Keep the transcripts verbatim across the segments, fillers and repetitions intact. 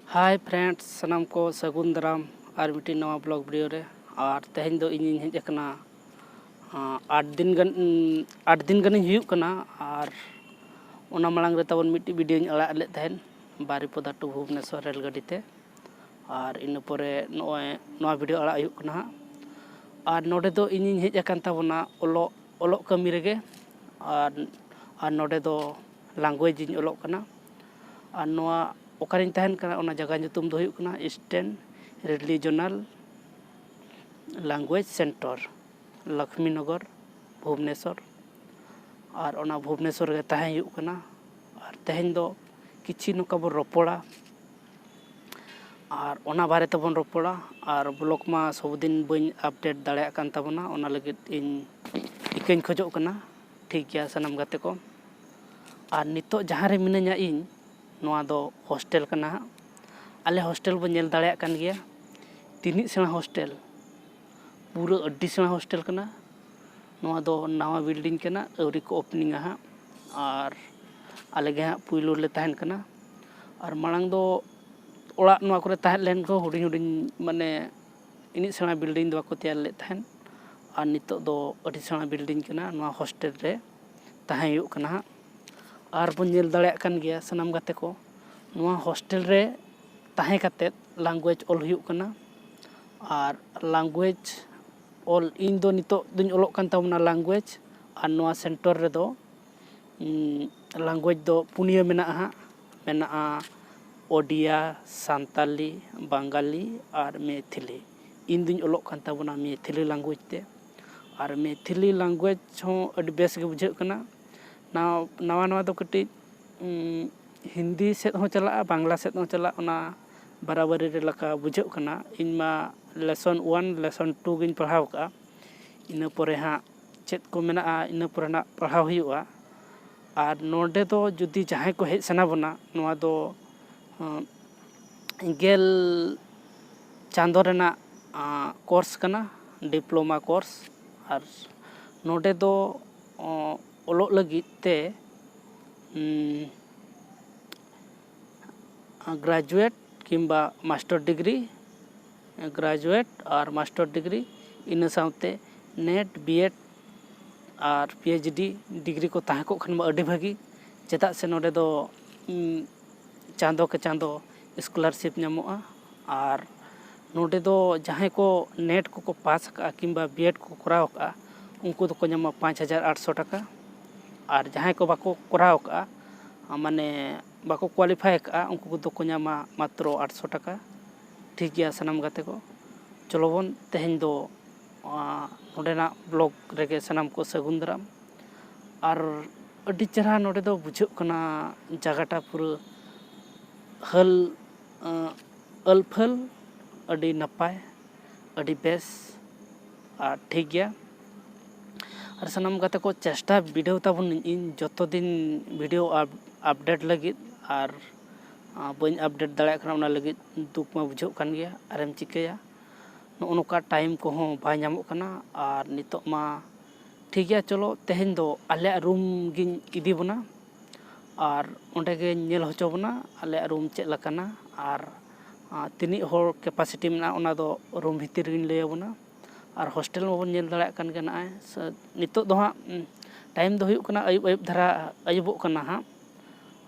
Hi friends, ᱥᱟᱱᱟᱢ ᱠᱚ ᱥᱟᱹᱜᱩᱱ ᱫᱟᱨᱟᱢ ᱟᱨ ᱢᱤᱫᱴᱤᱡ ᱱᱟᱣᱟ vlog video ᱨᱮ᱾ ᱟᱨ ᱛᱮᱦᱮᱧ ᱫᱚ ᱤᱧᱤᱧ ᱦᱮᱡ ᱟᱠᱟᱱᱟ, ᱟᱸ, ᱟᱴ ᱫᱤᱱ ᱜᱟᱱ, ᱩᱸ, ᱟᱴ ᱫᱤᱱ ᱜᱟᱱᱤᱧ ᱦᱩᱭᱩᱜ ᱠᱟᱱᱟ᱾ ᱟᱨ ᱚᱱᱟ ᱢᱟᱲᱟᱝ ᱨᱮ ᱛᱟᱵᱚᱱ ᱢᱤᱫᱴᱤᱡ videoᱧ ᱟᱲᱟᱜ ᱞᱮᱫ ᱛᱟᱦᱮᱸᱫ, ᱵᱟᱨᱤᱯᱚᱫᱟ to ᱵᱷᱩᱵᱽᱱᱮᱥᱚᱨ ᱨᱮᱞ ᱜᱟᱹᱰᱤ ᱛᱮ᱾ ᱟᱨ ᱤᱱᱟᱹ ᱯᱚᱨᱮ ᱱᱚᱜᱼᱚᱭ ᱱᱚᱣᱟ video ᱟᱲᱟᱜ ᱦᱩᱭᱩᱜ ᱠᱟᱱᱟ ᱦᱟᱸᱜ᱾ ᱟᱨ ᱱᱚᱰᱮ ᱫᱚ ᱤᱧᱤᱧ ᱦᱮᱡ ᱟᱠᱟᱱ ᱛᱟᱵᱚᱱᱟ ᱚᱞᱚᱜ, ᱚᱞᱚᱜ ᱠᱟᱹᱢᱤ ᱨᱮᱜᱮ᱾ ᱟᱨ, ᱟᱨ ᱱᱚᱰᱮ ᱫᱚ language ᱤᱧ ᱚᱞᱚᱜ ᱠᱟᱱᱟ᱾ ᱟᱨ ᱱᱚᱣᱟ ᱚᱠᱟᱨᱤᱧ ᱛᱟᱦᱮᱱ ᱠᱟᱱᱟ, ᱚᱱᱟ ᱡᱟᱭᱜᱟ ᱧᱩᱛᱩᱢ ᱫᱚ ᱦᱩᱭᱩᱜ ᱠᱟᱱᱟ Eastern Regional Language Centre, ᱞᱚᱠᱷᱢᱤᱱᱚᱜᱚᱨ, Bhubaneswar. ᱟᱨ ᱚᱱᱟ ᱵᱷᱩᱵᱽᱱᱮᱥᱚᱨ ᱨᱮᱜᱮ ᱛᱟᱦᱮᱸ ᱦᱩᱭᱩᱜ ᱠᱟᱱᱟ᱾ ᱟᱨ ᱛᱮᱦᱮᱧ ᱫᱚ ᱠᱤᱪᱷᱤ ᱱᱚᱝᱠᱟ ᱵᱚᱱ ᱨᱚᱯᱚᱲᱟ, ᱟᱨ ᱚᱱᱟ ᱵᱟᱨᱮ ᱛᱮᱵᱚᱱ ᱨᱚᱯᱚᱲᱟ᱾ ᱟᱨ vlog ᱢᱟ ᱥᱚᱵᱫᱤᱱ ᱵᱟᱹᱧ update ᱫᱟᱲᱮᱭᱟᱜ ᱠᱟᱱ ᱛᱟᱵᱚᱱᱟ, ᱚᱱᱟ ᱞᱟᱹᱜᱤᱫ ᱤᱧ ᱤᱠᱟᱹᱧ ᱠᱷᱚᱡᱚᱜ ᱠᱟᱱᱟ᱾ ᱴᱷᱤᱠ ᱜᱮᱭᱟ ᱥᱟᱱᱟᱢ ᱜᱟᱛᱮ ᱠᱚ, ᱟᱨ ᱱᱤᱛᱚᱜ ᱡᱟᱦᱟᱸ ᱨᱮ ᱢᱤᱱᱟᱹᱧᱟ ᱤᱧ, ᱱᱚᱣᱟ ᱫᱚ hostel ᱠᱟᱱᱟ ᱦᱟᱸᱜ᱾ ᱟᱞᱮ hostel ᱵᱚᱱ ᱧᱮᱞ ᱫᱟᱲᱮᱭᱟᱜ ᱠᱟᱱ ᱜᱮᱭᱟ, ᱛᱤᱱᱟᱹᱜ ᱥᱮᱬᱟ hostel, ᱯᱩᱨᱟᱹ ᱟᱹᱰᱤ ᱥᱮᱬᱟ hostel ᱠᱟᱱᱟ᱾ ᱱᱚᱣᱟ ᱫᱚ ᱱᱟᱣᱟ building ᱠᱟᱱᱟ, ᱟᱹᱣᱨᱤ ᱠᱚ openingᱟ ᱦᱟᱸᱜ᱾ ᱟᱨ ᱟᱞᱮ ᱜᱮ ᱦᱟᱸᱜ ᱯᱩᱭᱞᱩ ᱨᱮᱞᱮ ᱛᱟᱦᱮᱱ ᱠᱟᱱᱟ᱾ ᱟᱨ ᱢᱟᱲᱟᱝ ᱫᱚ ᱚᱲᱟᱜ ᱱᱚᱣᱟ ᱠᱚᱨᱮ ᱛᱟᱦᱮᱸ ᱞᱮᱱ ᱠᱚ ᱦᱩᱰᱤᱧ ᱦᱩᱰᱤᱧ, ᱢᱟᱱᱮ ᱤᱱᱟᱹᱜ ᱥᱮᱬᱟ building ᱫᱚ ᱵᱟᱠᱚ ᱛᱮᱭᱟᱨ ᱞᱮᱫ ᱛᱟᱦᱮᱸᱫ᱾ ᱟᱨ ᱱᱤᱛᱚᱜ ᱫᱚ ᱟᱹᱰᱤ ᱥᱮᱬᱟ building ᱠᱟᱱᱟ, ᱱᱚᱣᱟ hostel ᱨᱮ ᱛᱟᱦᱮᱸ ᱦᱩᱭᱩᱜ ᱠᱟᱱᱟ ᱦᱟᱸᱜ᱾ ᱟᱨ ᱵᱚᱱ ᱧᱮᱞ ᱫᱟᱲᱮᱭᱟᱜ ᱠᱟᱱ ᱜᱮᱭᱟ ᱥᱟᱱᱟᱢ ᱜᱟᱛᱮ ᱠᱚ, ᱱᱚᱣᱟ hostel ᱨᱮ ᱛᱟᱦᱮᱸ ᱠᱟᱛᱮᱫ language ᱚᱞ ᱦᱩᱭᱩᱜ ᱠᱟᱱᱟ᱾ ᱟᱨ language ᱚᱞ, ᱤᱧ ᱫᱚ ᱱᱤᱛᱚᱜ ᱫᱚᱧ ᱚᱞᱚᱜ ᱠᱟᱱ ᱛᱟᱵᱚᱱᱟ language᱾ ᱟᱨ ᱱᱚᱣᱟ center ᱨᱮᱫᱚ, ᱩᱸ, language ᱫᱚ ᱯᱩᱱᱭᱟᱹ ᱢᱮᱱᱟᱜᱼᱟ ᱦᱟᱸᱜ᱾ ᱢᱮᱱᱟᱜᱼᱟ ᱳᱰᱤᱭᱟ, ᱥᱟᱱᱛᱟᱞᱤ, ᱵᱟᱝᱜᱟᱞᱤ ᱟᱨ ᱢᱮᱭᱛᱷᱤᱞᱤ᱾ ᱤᱧ ᱫᱩᱧ ᱚᱞᱚᱜ ᱠᱟᱱ ᱛᱟᱵᱚᱱᱟ ᱢᱮᱭᱛᱷᱤᱞᱤ language ᱛᱮ᱾ ᱟᱨ ᱢᱮᱭᱛᱷᱤᱞᱤ language ᱦᱚᱸ ᱟᱹᱰᱤ ᱵᱮᱥ ᱜᱮ ᱵᱩᱡᱷᱟᱹᱜ ᱠᱟᱱᱟ᱾ ᱱᱟᱣᱟ, ᱱᱟᱣᱟ ᱱᱟᱣᱟ ᱫᱚ ᱠᱟᱹᱴᱤᱡ, ᱩᱸ, ᱦᱤᱱᱫᱤ ᱥᱮᱫ ᱦᱚᱸ ᱪᱟᱞᱟᱜᱼᱟ, ᱵᱟᱝᱞᱟ ᱥᱮᱫ ᱦᱚᱸ ᱪᱟᱞᱟᱜᱼᱟ, ᱚᱱᱟ ᱵᱟᱨᱟᱵᱟᱨᱤ ᱨᱮ ᱞᱮᱠᱟ ᱵᱩᱡᱷᱟᱹᱜ ᱠᱟᱱᱟ᱾ ᱤᱧ ᱢᱟ lesson one, lesson two ᱜᱤᱧ ᱯᱟᱲᱦᱟᱣ ᱠᱟᱜᱼᱟ᱾ ᱤᱱᱟᱹ ᱯᱚᱨᱮ ᱦᱟᱸᱜ ᱪᱮᱫ ᱠᱚ ᱢᱮᱱᱟᱜᱼᱟ, ᱤᱱᱟᱹ ᱯᱚᱨᱮ ᱱᱟᱜ ᱯᱟᱲᱦᱟᱣ ᱦᱩᱭᱩᱜᱼᱟ᱾ ᱟᱨ ᱱᱚᱰᱮ ᱫᱚ ᱡᱩᱫᱤ ᱡᱟᱦᱟᱸᱭ ᱠᱚ ᱦᱮᱡ ᱥᱟᱱᱟ ᱵᱚᱱᱟ, ᱱᱚᱣᱟ ᱫᱚ, ᱟᱸ, ᱜᱮᱞ ᱪᱟᱸᱫᱚ ᱨᱮᱱᱟᱜ, ᱟᱸ, course ᱠᱟᱱᱟ, diploma course᱾ ᱟᱨ ᱱᱚᱰᱮ ᱫᱚ, ᱚᱸ, ᱚᱞᱚᱜ ᱞᱟᱹᱜᱤᱫ ᱛᱮ, ᱩᱸ, graduate ᱠᱤᱝᱵᱟ ᱢᱟᱥᱴᱟᱨ ᱰᱤᱜᱽᱨᱤ, ᱜᱨᱮᱡᱩᱭᱮᱴ ᱟᱨ ᱢᱟᱥᱴᱟᱨ ᱰᱤᱜᱽᱨᱤ, ᱤᱱᱟᱹ ᱥᱟᱶᱛᱮ ᱱᱮᱴ, ᱵᱤᱭᱮᱰ ᱟᱨ ᱯᱤ ᱮᱭᱤᱪ ᱰᱤ ᱰᱤᱜᱽᱨᱤ ᱠᱚ ᱛᱟᱦᱮᱸ ᱠᱚᱜ ᱠᱷᱟᱱ ᱢᱟ ᱟᱹᱰᱤ ᱵᱷᱟᱹᱜᱤ᱾ ᱪᱮᱫᱟᱜ ᱥᱮ ᱱᱚᱰᱮ ᱫᱚ, ᱩᱸ, ᱪᱟᱸᱫᱚ ᱠᱮ ᱪᱟᱸᱫᱚ ᱥᱠᱚᱞᱟᱨᱥᱤᱯ ᱧᱟᱢᱚᱜᱼᱟ᱾ ᱟᱨ ᱱᱚᱰᱮ ᱫᱚ ᱡᱟᱦᱟᱸᱭ ᱠᱚ ᱱᱮᱴ ᱠᱚᱠᱚ ᱯᱟᱥ ᱟᱠᱟᱫᱼᱟ ᱠᱤᱝᱵᱟ ᱵᱤᱭᱮᱰ ᱠᱚ ᱠᱚᱨᱟᱣ ᱟᱠᱟᱫᱼᱟ, ᱩᱱᱠᱩ ᱫᱚᱠᱚ ᱧᱟᱢᱟ ᱯᱟᱸᱪ ᱦᱟᱡᱟᱨ ᱟᱴᱥᱚ ᱴᱟᱠᱟ᱾ ᱟᱨ ᱡᱟᱦᱟᱸᱭ ᱠᱚ ᱵᱟᱠᱚ ᱠᱚᱨᱟᱣ ᱟᱠᱟᱫᱼᱟ, ᱢᱟᱱᱮ ᱵᱟᱠᱚ ᱠᱳᱣᱟᱞᱤᱯᱷᱟᱭ ᱟᱠᱟᱫᱼᱟ, ᱩᱱᱠᱩ ᱠᱚᱫᱚ ᱠᱚ ᱧᱟᱢᱟ ᱢᱟᱛᱨᱚ ᱟᱴᱥᱚ ᱴᱟᱠᱟ᱾ ᱴᱷᱤᱠ ᱜᱮᱭᱟ ᱥᱟᱱᱟᱢ ᱜᱟᱛᱮ ᱠᱚ, ᱪᱚᱞᱚ ᱵᱚᱱ ᱛᱮᱦᱮᱧ ᱫᱚ, ᱟᱸ, ᱱᱚᱰᱮᱱᱟᱜ ᱵᱞᱚᱜ ᱨᱮᱜᱮ ᱥᱟᱱᱟᱢ ᱠᱚ ᱥᱟᱹᱜᱩᱱ ᱫᱟᱨᱟᱢ᱾ ᱟᱨ ᱟᱹᱰᱤ ᱪᱮᱦᱨᱟ ᱱᱚᱰᱮ ᱫᱚ ᱵᱩᱡᱷᱟᱹᱜ ᱠᱟᱱᱟ, ᱡᱟᱭᱜᱟᱴᱟ ᱯᱩᱨᱟᱹ ᱦᱟᱹᱞ, ᱟᱸ, ᱟᱹᱞᱯᱷᱟᱹᱞ, ᱟᱹᱰᱤ ᱱᱟᱯᱟᱭ, ᱟᱹᱰᱤ ᱵᱮᱥ᱾ ᱟᱨ ᱴᱷᱤᱠ ᱜᱮᱭᱟ, ᱟᱨ ᱥᱟᱱᱟᱢ ᱜᱟᱛᱮ ᱠᱚ ᱪᱮᱥᱴᱟ ᱵᱤᱰᱟᱹᱣ ᱛᱟᱵᱚᱱ ᱤᱧ ᱡᱚᱛᱚ ᱫᱤᱱ ᱵᱷᱤᱰᱤᱭᱳ ᱟᱯ-, ᱟᱯᱰᱮᱴ ᱞᱟᱹᱜᱤᱫ᱾ ᱟᱨ, ᱟᱸ, ᱵᱟᱹᱧ ᱟᱯᱰᱮᱴ ᱫᱟᱲᱮᱭᱟᱜ ᱠᱟᱱᱟ, ᱚᱱᱟ ᱞᱟᱹᱜᱤᱫ ᱫᱩᱠ ᱢᱟ ᱵᱩᱡᱷᱟᱹᱜ ᱠᱟᱱ ᱜᱮᱭᱟ, ᱟᱨᱮᱢ ᱪᱤᱠᱟᱹᱭᱟ᱾ ᱱᱚᱜᱼᱚ ᱱᱚᱝᱠᱟ ᱴᱟᱭᱤᱢ ᱠᱚᱦᱚᱸ ᱵᱟᱭ ᱧᱟᱢᱚᱜ ᱠᱟᱱᱟ᱾ ᱟᱨ ᱱᱤᱛᱚᱜ ᱢᱟ ᱴᱷᱤᱠ ᱜᱮᱭᱟ, ᱪᱚᱞᱚ ᱛᱮᱦᱮᱧ ᱫᱚ ᱟᱞᱮᱭᱟᱜ ᱨᱩᱢ ᱜᱤᱧ ᱤᱫᱤ ᱵᱚᱱᱟ, ᱟᱨ ᱚᱸᱰᱮ ᱜᱮᱧ ᱧᱮᱞ ᱦᱚᱪᱚ ᱵᱚᱱᱟ ᱟᱞᱮᱭᱟᱜ ᱨᱩᱢ ᱪᱮᱫ ᱞᱮᱠᱟᱱᱟ, ᱟᱨ, ᱟᱸ, ᱛᱤᱱᱟᱹᱜ ᱦᱚᱲ ᱠᱮᱯᱟᱥᱤᱴᱤ ᱢᱮᱱᱟᱜᱼᱟ, ᱚᱱᱟ ᱫᱚ ᱨᱩᱢ ᱵᱷᱤᱛᱤᱨ ᱨᱮᱜᱤᱧ ᱞᱟᱹᱭ ᱟᱵᱚᱱᱟ᱾ ᱟᱨ ᱦᱳᱥᱴᱮᱞ ᱢᱟᱵᱚᱱ ᱧᱮᱞ ᱫᱟᱲᱮᱭᱟᱜ ᱠᱟᱱ ᱜᱮ ᱱᱚᱜᱼᱚᱭ᱾ ᱥᱮ ᱱᱤᱛᱚᱜ ᱫᱚ ᱦᱟᱸᱜ, ᱩᱸ, ᱴᱟᱭᱤᱢ ᱫᱚ ᱦᱩᱭᱩᱜ ᱠᱟᱱᱟ ᱟᱹᱭᱩᱵ, ᱟᱹᱭᱩᱵ ᱫᱷᱟᱨᱟ ᱟᱹᱭᱩᱵᱚᱜ ᱠᱟᱱᱟ ᱦᱟᱸᱜ᱾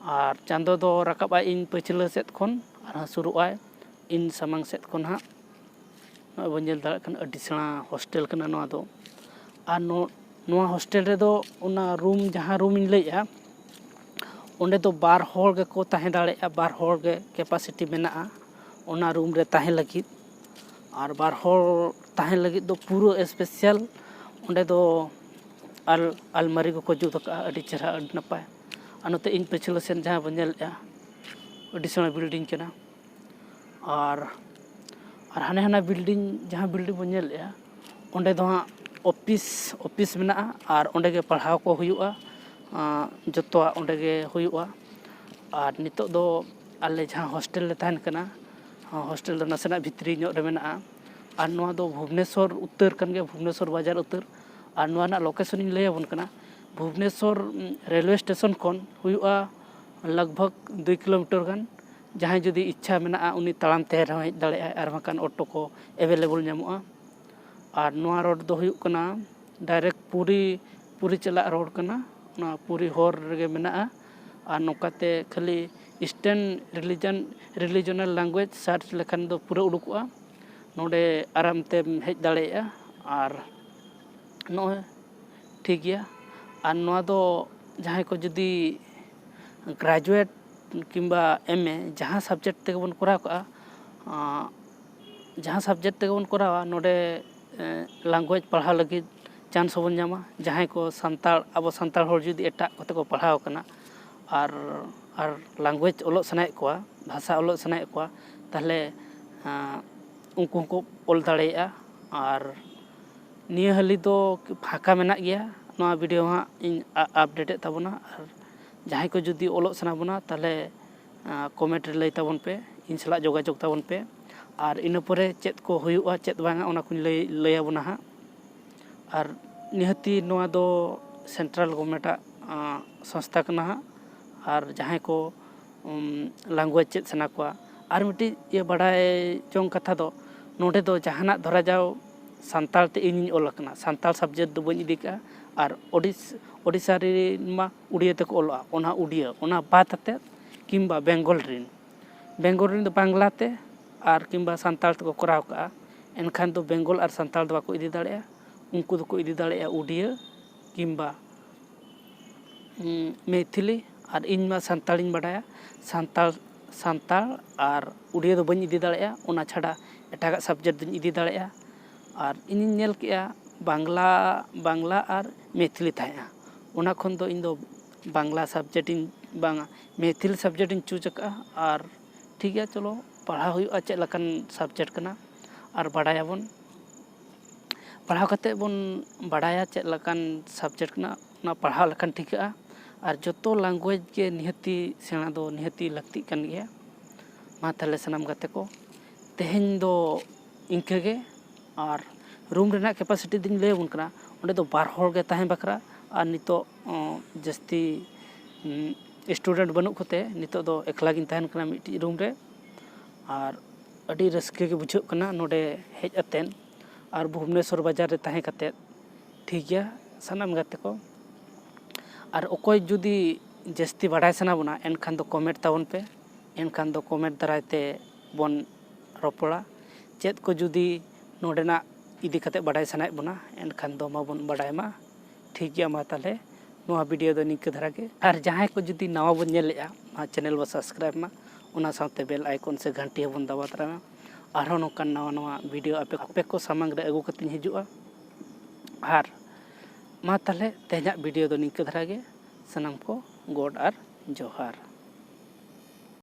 ᱟᱨ ᱪᱟᱸᱫᱚ ᱫᱚ ᱨᱟᱠᱟᱵ ᱟᱭ ᱤᱧ ᱯᱟᱹᱪᱷᱞᱟᱹ ᱥᱮᱫ ᱠᱷᱚᱱ ᱟᱨᱦᱚᱸ ᱥᱩᱨᱩᱜ ᱟᱭ ᱤᱧ ᱥᱟᱢᱟᱝ ᱥᱮᱫ ᱠᱷᱚᱱ ᱦᱟᱸᱜ᱾ ᱱᱚᱜᱼᱚᱭ ᱵᱚᱱ ᱧᱮᱞ ᱫᱟᱲᱮᱭᱟᱜ ᱠᱟᱱᱟ, ᱟᱹᱰᱤ ᱥᱮᱬᱟ ᱦᱳᱥᱴᱮᱞ ᱠᱟᱱᱟ ᱱᱚᱣᱟ ᱫᱚ᱾ ᱟᱨ ᱱᱚ-, ᱱᱚᱣᱟ ᱦᱳᱥᱴᱮᱞ ᱨᱮᱫᱚ ᱚᱱᱟ ᱨᱩᱢ, ᱡᱟᱦᱟᱸ ᱨᱩᱢ ᱤᱧ ᱞᱟᱹᱭᱮᱫᱼᱟ, ᱚᱸᱰᱮ ᱫᱚ ᱵᱟᱨ ᱦᱚᱲ ᱜᱮᱠᱚ ᱛᱟᱦᱮᱸ ᱫᱟᱲᱮᱭᱟᱜᱼᱟ, ᱵᱟᱨ ᱦᱚᱲ ᱜᱮ ᱠᱮᱯᱟᱥᱤᱴᱤ ᱢᱮᱱᱟᱜᱼᱟ ᱚᱱᱟ ᱨᱩᱢ ᱨᱮ ᱛᱟᱦᱮᱸ ᱞᱟᱹᱜᱤᱫ᱾ ᱟᱨ ᱵᱟᱨ ᱦᱚᱲ ᱛᱟᱦᱮᱸ ᱞᱟᱹᱜᱤᱫ ᱫᱚ ᱯᱩᱨᱟᱹ ᱥᱯᱮᱥᱟᱞ ᱚᱸᱰᱮ ᱫᱚ ᱟᱞ-, ᱟᱞᱢᱟᱨᱤ ᱠᱚᱠᱚ ᱡᱩᱛ ᱟᱠᱟᱫᱼᱟ, ᱟᱹᱰᱤ ᱪᱮᱦᱨᱟ, ᱟᱹᱰᱤ ᱱᱟᱯᱟᱭ᱾ ᱟᱨ ᱱᱚᱛᱮ ᱤᱧ ᱯᱟᱹᱪᱷᱞᱟᱹ ᱥᱮᱱ ᱡᱟᱦᱟᱸ ᱵᱚᱱ ᱧᱮᱞᱮᱫᱼᱟ, ᱟᱹᱰᱤ ᱥᱮᱬᱟ ᱵᱤᱞᱰᱤᱝ ᱠᱟᱱᱟ᱾ ᱟᱨ, ᱟᱨ ᱦᱟᱱᱮ ᱦᱟᱱᱟ ᱵᱤᱞᱰᱤᱝ, ᱡᱟᱦᱟᱸ ᱵᱤᱞᱰᱤᱝ ᱵᱚᱱ ᱧᱮᱞᱮᱫᱼᱟ, ᱚᱸᱰᱮ ᱫᱚ ᱦᱟᱸᱜ ᱚᱯᱷᱤᱥ, ᱚᱯᱷᱤᱥ ᱢᱮᱱᱟᱜᱼᱟ᱾ ᱟᱨ ᱚᱸᱰᱮ ᱜᱮ ᱯᱟᱲᱦᱟᱣ ᱠᱚ ᱦᱩᱭᱩᱜᱼᱟ, ᱟᱸ, ᱡᱚᱛᱚᱣᱟᱜ ᱚᱸᱰᱮ ᱜᱮ ᱦᱩᱭᱩᱜᱼᱟ᱾ ᱟᱨ ᱱᱤᱛᱚᱜ ᱫᱚ ᱟᱞᱮ ᱡᱟᱦᱟᱸ ᱦᱳᱥᱴᱮᱞ ᱞᱮ ᱛᱟᱦᱮᱱ ᱠᱟᱱᱟ, ᱦᱳᱥᱴᱮᱞ ᱫᱚ ᱱᱟᱥᱮᱱᱟᱜ ᱵᱷᱤᱛᱨᱤ ᱧᱚᱜ ᱨᱮ ᱢᱮᱱᱟᱜᱼᱟ᱾ ᱟᱨ ᱱᱚᱣᱟ ᱫᱚ ᱵᱷᱩᱵᱽᱱᱮᱥᱚᱨ ᱩᱛᱟᱹᱨ ᱠᱟᱱ ᱜᱮᱭᱟ, ᱵᱷᱩᱵᱽᱱᱮᱥᱚᱨ ᱵᱟᱡᱟᱨ ᱩᱛᱟᱹᱨ᱾ ᱟᱨ ᱱᱚᱣᱟ ᱨᱮᱱᱟᱜ ᱞᱳᱠᱮᱥᱚᱱ ᱤᱧ ᱞᱟᱹᱭ ᱟᱵᱚᱱ ᱠᱟᱱᱟ, ᱵᱷᱩᱵᱽᱱᱮᱥᱚᱨ, ᱩᱢ, ᱨᱮᱞᱣᱮ ᱥᱴᱮᱥᱚᱱ ᱠᱷᱚᱱ ᱦᱩᱭᱩᱜᱼᱟ ᱞᱟᱜᱽ ᱵᱷᱟᱜᱽ ᱫᱩᱭ ᱠᱤᱞᱳᱢᱤᱴᱟᱨ ᱜᱟᱱ᱾ ᱡᱟᱦᱟᱸᱭ ᱡᱩᱫᱤ ᱤᱪᱪᱷᱟ ᱢᱮᱱᱟᱜᱼᱟ, ᱩᱱᱤ ᱛᱟᱲᱟᱢ ᱛᱮ ᱨᱮᱦᱚᱸ ᱦᱮᱡ ᱫᱟᱲᱮᱭᱟᱜᱼᱟᱭ, ᱟᱨ ᱵᱟᱝᱠᱷᱟᱱ ᱚᱴᱳ ᱠᱚ ᱮᱵᱮᱞᱮᱵᱚᱞ ᱧᱟᱢᱚᱜᱼᱟ᱾ ᱟᱨ ᱱᱚᱣᱟ ᱨᱳᱰ ᱫᱚ ᱦᱩᱭᱩᱜ ᱠᱟᱱᱟ ᱰᱟᱭᱨᱮᱠᱴ ᱯᱩᱨᱤ, ᱯᱩᱨᱤ ᱪᱟᱞᱟᱜ ᱨᱳᱰ ᱠᱟᱱᱟ, ᱚᱱᱟ ᱯᱩᱨᱤ ᱦᱚᱨ ᱨᱮᱜᱮ ᱢᱮᱱᱟᱜᱼᱟ᱾ ᱟᱨ ᱱᱚᱝᱠᱟᱛᱮ ᱠᱷᱟᱹᱞᱤ Eastern religion, regional language search ᱞᱮᱠᱷᱟᱱ ᱫᱚ ᱯᱩᱨᱟᱹ ᱩᱰᱩᱠᱚᱜᱼᱟ᱾ ᱱᱚᱰᱮ ᱟᱨᱟᱢ ᱛᱮᱢ ᱦᱮᱡ ᱫᱟᱲᱮᱭᱟᱜᱼᱟ᱾ ᱟᱨ ᱱᱚᱜᱼᱚᱭ ᱴᱷᱤᱠ ᱜᱮᱭᱟ᱾ ᱟᱨ ᱱᱚᱣᱟ ᱫᱚ ᱡᱟᱦᱟᱸᱭ ᱠᱚ ᱡᱩᱫᱤ ᱜᱨᱮᱡᱩᱭᱮᱴ ᱠᱤᱝᱵᱟ ᱮᱢ ᱮ ᱡᱟᱦᱟᱸ ᱥᱟᱵᱽᱡᱮᱠᱴ ᱛᱮᱜᱮ ᱵᱚᱱ ᱠᱚᱨᱟᱣ ᱠᱟᱜᱼᱟ, ᱟᱸ, ᱡᱟᱦᱟᱸ ᱥᱟᱵᱽᱡᱮᱠᱴ ᱛᱮᱜᱮ ᱵᱚᱱ ᱠᱚᱨᱟᱣᱟ, ᱱᱚᱰᱮ ᱞᱮᱝᱜᱩᱭᱮᱡᱽ ᱯᱟᱲᱦᱟᱣ ᱞᱟᱹᱜᱤᱫ ᱪᱟᱱᱥ ᱦᱚᱸᱵᱚᱱ ᱧᱟᱢᱟ᱾ ᱡᱟᱦᱟᱸᱭ ᱠᱚ ᱥᱟᱱᱛᱟᱲ, ᱟᱵᱚ ᱥᱟᱱᱛᱟᱲ ᱦᱚᱲ ᱡᱩᱫᱤ ᱮᱴᱟᱜ ᱠᱚᱛᱮ ᱠᱚ ᱯᱟᱲᱦᱟᱣ ᱠᱟᱱᱟ ᱟᱨ, ᱟᱨ ᱞᱮᱝᱜᱩᱭᱮᱡᱽ ᱚᱞᱚᱜ ᱥᱟᱱᱟᱭᱮᱫ ᱠᱚᱣᱟ, ᱵᱷᱟᱥᱟ ᱚᱞᱚᱜ ᱥᱟᱱᱟᱭᱮᱫ ᱠᱚᱣᱟ, ᱛᱟᱦᱚᱞᱮ ᱟᱸ, ᱩᱱᱠᱩ ᱦᱚᱸᱠᱚ ᱚᱞ ᱫᱟᱲᱮᱭᱟᱜᱼᱟ᱾ ᱟᱨ ᱱᱤᱭᱟᱹ ᱦᱟᱹᱞᱤ ᱫᱚ ᱯᱷᱟᱸᱠᱟ ᱢᱮᱱᱟᱜ ᱜᱮᱭᱟ᱾ ᱱᱚᱣᱟ ᱵᱷᱤᱰᱤᱭᱳ ᱦᱟᱸᱜ ᱤᱧ ᱟ-, ᱟᱯᱰᱮᱴᱮᱫ ᱛᱟᱵᱚᱱᱟ᱾ ᱟᱨ ᱡᱟᱦᱟᱸᱭ ᱠᱚ ᱡᱩᱫᱤ ᱚᱞᱚᱜ ᱥᱟᱱᱟ ᱵᱚᱱᱟ, ᱛᱟᱦᱚᱞᱮ, ᱟᱸ, ᱠᱚᱢᱮᱱᱴ ᱨᱮ ᱞᱟᱹᱭ ᱛᱟᱵᱚᱱ ᱯᱮ, ᱤᱧ ᱥᱟᱞᱟᱜ ᱡᱳᱜᱟᱡᱳᱜᱽ ᱛᱟᱵᱚᱱ ᱯᱮ᱾ ᱟᱨ ᱤᱱᱟᱹ ᱯᱚᱨᱮ ᱪᱮᱫ ᱠᱚ ᱦᱩᱭᱩᱜᱼᱟ, ᱪᱮᱫ ᱵᱟᱝᱟ, ᱚᱱᱟ ᱠᱚᱧ ᱞᱟᱹᱭ, ᱞᱟᱹᱭ ᱟᱵᱚᱱᱟ ᱦᱟᱸᱜ᱾ ᱟᱨ ᱱᱤᱦᱟᱹᱛᱤ ᱱᱚᱣᱟ ᱫᱚ ᱥᱮᱱᱴᱨᱟᱞ ᱜᱚᱵᱷᱚᱨᱱᱢᱮᱱᱴᱟᱜ, ᱟᱸ, ᱥᱚᱝᱥᱛᱷᱟ ᱠᱟᱱᱟ ᱦᱟᱸᱜ᱾ ᱟᱨ ᱡᱟᱦᱟᱸᱭ ᱠᱚ, ᱩᱢ, ᱞᱮᱝᱜᱩᱭᱮᱡᱽ ᱪᱮᱫ ᱥᱟᱱᱟ ᱠᱚᱣᱟ᱾ ᱟᱨ ᱢᱤᱫᱴᱤᱡ ᱤᱭᱟᱹ ᱵᱟᱰᱟᱭ ᱡᱚᱝ ᱠᱟᱛᱷᱟ ᱫᱚ, ᱱᱚᱰᱮ ᱫᱚ ᱡᱟᱦᱟᱱᱟᱜ ᱫᱷᱚᱨᱟ ᱡᱟᱣ ᱥᱟᱱᱛᱟᱲ ᱛᱮ ᱤᱧᱤᱧ ᱚᱞ ᱟᱠᱟᱱᱟ, ᱥᱟᱱᱛᱟᱲ ᱥᱟᱵᱽᱡᱮᱠᱴ ᱫᱚ ᱵᱟᱹᱧ ᱤᱫᱤ ᱠᱟᱜᱼᱟ᱾ ᱟᱨ ᱳᱰᱤᱥ-, ᱳᱰᱤᱥᱟ ᱨᱮᱱ ᱢᱟ ᱩᱲᱤᱭᱟᱹ ᱛᱮᱠᱚ ᱚᱞᱚᱜᱼᱟ, ᱚᱱᱟ ᱩᱰᱤᱭᱟᱹ, ᱚᱱᱟ ᱵᱟᱫ ᱟᱛᱮᱫ, ᱠᱤᱝᱵᱟ ᱵᱮᱝᱜᱚᱞ ᱨᱮᱱ, ᱵᱮᱝᱜᱚᱞ ᱨᱮᱱ ᱫᱚ ᱵᱟᱝᱞᱟ ᱛᱮ ᱟᱨ ᱠᱤᱝᱵᱟ ᱥᱟᱱᱛᱟᱲ ᱛᱮᱠᱚ ᱠᱚᱨᱟᱣ ᱠᱟᱜᱼᱟ, ᱮᱱᱠᱷᱟᱱ ᱫᱚ ᱵᱮᱝᱜᱚᱞ ᱟᱨ ᱥᱟᱱᱛᱟᱲ ᱫᱚ ᱵᱟᱠᱚ ᱤᱫᱤ ᱫᱟᱲᱮᱭᱟᱜᱼᱟ᱾ ᱩᱱᱠᱩ ᱫᱚᱠᱚ ᱤᱫᱤ ᱫᱟᱲᱮᱭᱟᱜᱼᱟ ᱩᱰᱤᱭᱟᱹ ᱠᱤᱝᱵᱟ, ᱩᱸ, ᱢᱮᱭᱛᱷᱤᱞᱤ᱾ ᱟᱨ ᱤᱧ ᱢᱟ ᱥᱟᱱᱛᱟᱲᱤᱧ ᱵᱟᱰᱟᱭᱟ, ᱥᱟᱱᱛᱟᱲ, ᱥᱟᱱᱛᱟᱲ ᱟᱨ ᱩᱰᱤᱭᱟᱹ ᱫᱚ ᱵᱟᱹᱧ ᱤᱫᱤ ᱫᱟᱲᱮᱭᱟᱜᱼᱟ, ᱚᱱᱟ ᱪᱷᱟᱰᱟ ᱮᱴᱟᱜᱟᱜ ᱥᱟᱵᱽᱡᱮᱠᱴ ᱫᱚᱧ ᱤᱫᱤ ᱫᱟᱲᱮᱭᱟᱜᱼᱟ᱾ ᱟᱨ ᱤᱧᱤᱧ ᱧᱮᱞ ᱠᱮᱜᱼᱟ ᱵᱟᱝᱞᱟ, ᱵᱟᱝᱞᱟ ᱟᱨ ᱢᱮᱭᱛᱷᱤᱞᱤ ᱛᱟᱦᱮᱸᱜᱼᱟ, ᱚᱱᱟ ᱠᱷᱚᱱ ᱫᱚ ᱤᱧ ᱫᱚ ᱵᱟᱝᱞᱟ ᱥᱟᱵᱽᱡᱮᱠᱴ ᱤᱧ, ᱵᱟᱝᱟ, ᱢᱮᱭᱛᱷᱤᱞᱤ ᱥᱟᱵᱽᱡᱮᱠᱴ ᱤᱧ ᱪᱩᱡᱽ ᱟᱠᱟᱫᱼᱟ᱾ ᱟᱨ ᱴᱷᱤᱠ ᱜᱮᱭᱟ, ᱪᱚᱞᱚ ᱯᱟᱲᱦᱟᱣ ᱦᱩᱭᱩᱜᱼᱟ ᱪᱮᱫ ᱞᱮᱠᱟᱱ ᱥᱟᱵᱽᱡᱮᱠᱴ ᱠᱟᱱᱟ, ᱟᱨ ᱵᱟᱰᱟᱭᱟᱵᱚᱱ᱾ ᱯᱟᱲᱦᱟᱣ ᱠᱟᱛᱮᱫ ᱵᱚᱱ ᱵᱟᱰᱟᱭᱟ ᱪᱮᱫ ᱞᱮᱠᱟᱱ ᱥᱟᱵᱽᱡᱮᱠᱴ ᱠᱟᱱᱟ, ᱚᱱᱟ ᱯᱟᱲᱦᱟᱣ ᱞᱮᱠᱷᱟᱱ ᱴᱷᱤᱠᱟᱹᱜᱼᱟ᱾ ᱟᱨ ᱡᱚᱛᱚ ᱞᱮᱝᱜᱩᱭᱮᱡᱽ ᱜᱮ ᱱᱤᱦᱟᱹᱛᱤ ᱥᱮᱬᱟ ᱫᱚ ᱱᱤᱦᱟᱹᱛᱤ ᱞᱟᱹᱠᱛᱤᱜ ᱠᱟᱱ ᱜᱮᱭᱟ᱾ ᱢᱟ ᱛᱟᱦᱚᱞᱮ ᱥᱟᱱᱟᱢ ᱜᱟᱛᱮ ᱠᱚ, ᱛᱮᱦᱮᱧ ᱫᱚ ᱤᱱᱠᱟᱹ ᱜᱮ᱾ ᱟᱨ ᱨᱩᱢ ᱨᱮᱱᱟᱜ ᱠᱮᱯᱟᱥᱤᱴᱤ ᱫᱚᱧ ᱞᱟᱹᱭ ᱟᱵᱚᱱ ᱠᱟᱱᱟ, ᱚᱸᱰᱮ ᱫᱚ ᱵᱟᱨ ᱦᱚᱲ ᱜᱮ ᱛᱟᱦᱮᱸ ᱵᱟᱠᱷᱨᱟ᱾ ᱟᱨ ᱱᱤᱛᱚᱜ, ᱚᱸ, ᱡᱟᱹᱥᱛᱤ, ᱩᱸ, ᱥᱴᱩᱰᱮᱱᱴ ᱵᱟᱹᱱᱩᱜ ᱠᱚᱛᱮ ᱱᱤᱛᱚᱜ ᱫᱚ ᱮᱠᱞᱟ ᱜᱤᱧ ᱛᱟᱦᱮᱱ ᱠᱟᱱᱟ ᱢᱤᱫᱴᱤᱡ ᱨᱩᱢ ᱨᱮ᱾ ᱟᱨ ᱟᱹᱰᱤ ᱨᱟᱹᱥᱠᱟᱹ ᱜᱮ ᱵᱩᱡᱷᱟᱹᱜ ᱠᱟᱱᱟ ᱱᱚᱰᱮ ᱦᱮᱡ ᱟᱛᱮᱱ ᱟᱨ ᱵᱷᱩᱵᱽᱱᱮᱥᱚᱨ ᱵᱟᱡᱟᱨ ᱨᱮ ᱛᱟᱦᱮᱸ ᱠᱟᱛᱮᱫ᱾ ᱴᱷᱤᱠ ᱜᱮᱭᱟ ᱥᱟᱱᱟᱢ ᱜᱟᱛᱮ ᱠᱚ, ᱟᱨ ᱚᱠᱚᱭ ᱡᱩᱫᱤ ᱡᱟᱹᱥᱛᱤ ᱵᱟᱰᱟᱭ ᱥᱟᱱᱟ ᱵᱚᱱᱟ ᱮᱱᱠᱷᱟᱱ ᱫᱚ ᱠᱚᱢᱮᱱᱴ ᱛᱟᱵᱚᱱ ᱯᱮ᱾ ᱮᱱᱠᱷᱟᱱ ᱫᱚ ᱠᱚᱢᱮᱱᱴ ᱫᱟᱨᱟᱭ ᱛᱮ ᱵᱚᱱ ᱨᱚᱯᱚᱲᱟ᱾ ᱪᱮᱫ ᱠᱚ ᱡᱩᱫᱤ ᱱᱚᱰᱮᱱᱟᱜ ᱤᱫᱤ ᱠᱟᱛᱮ ᱵᱟᱰᱟᱭ ᱥᱟᱱᱟᱭᱮᱫ ᱵᱚᱱᱟ ᱮᱱᱠᱷᱟᱱ ᱫᱚ ᱢᱟᱵᱚᱱ ᱵᱟᱰᱟᱭ ᱢᱟ᱾ ᱴᱷᱤᱠ ᱜᱮᱭᱟ, ᱢᱟ ᱛᱟᱦᱚᱞᱮ ᱱᱚᱣᱟ ᱵᱷᱤᱰᱤᱭᱳ ᱫᱚ ᱱᱤᱝᱠᱟᱹ ᱫᱷᱟᱨᱟ ᱜᱮ᱾ ᱟᱨ ᱡᱟᱦᱟᱸᱭ ᱠᱚ ᱡᱩᱫᱤ ᱱᱟᱣᱟ ᱵᱚᱱ ᱧᱮᱞᱮᱫᱼᱟ, ᱱᱚᱣᱟ ᱪᱮᱱᱮᱞ ᱵᱚ ᱥᱟᱵᱥᱠᱨᱟᱭᱤᱵᱽ ᱢᱟ, ᱚᱱᱟ ᱥᱟᱶᱛᱮ ᱵᱮᱞ ᱟᱭᱠᱚᱱ ᱥᱮ ᱜᱷᱟᱱᱴᱤ ᱦᱚᱸᱵᱚᱱ ᱫᱟᱵᱟᱣ ᱛᱚᱨᱟᱭ ᱢᱟ᱾ ᱟᱨᱦᱚᱸ ᱱᱚᱝᱠᱟᱱ ᱱᱟᱣᱟ ᱱᱟᱣᱟ ᱵᱷᱤᱰᱤᱭᱳ ᱟᱯᱮ ᱟᱯᱮ ᱠᱚ ᱥᱟᱢᱟᱝ ᱨᱮ ᱟᱹᱜᱩ ᱠᱟᱛᱮᱧ ᱦᱤᱡᱩᱜᱼᱟ᱾ ᱟᱨ ᱢᱟ ᱛᱟᱦᱚᱞᱮ ᱛᱮᱦᱮᱧᱟᱜ ᱵᱷᱤᱰᱤᱭᱳ ᱫᱚ ᱱᱤᱝᱠᱟᱹ ᱫᱷᱟᱨᱟ ᱜᱮ᱾ ᱥᱟᱱᱟᱢ ᱠᱚ ᱜᱚᱰ ᱟᱨ ᱡᱚᱦᱟᱨ᱾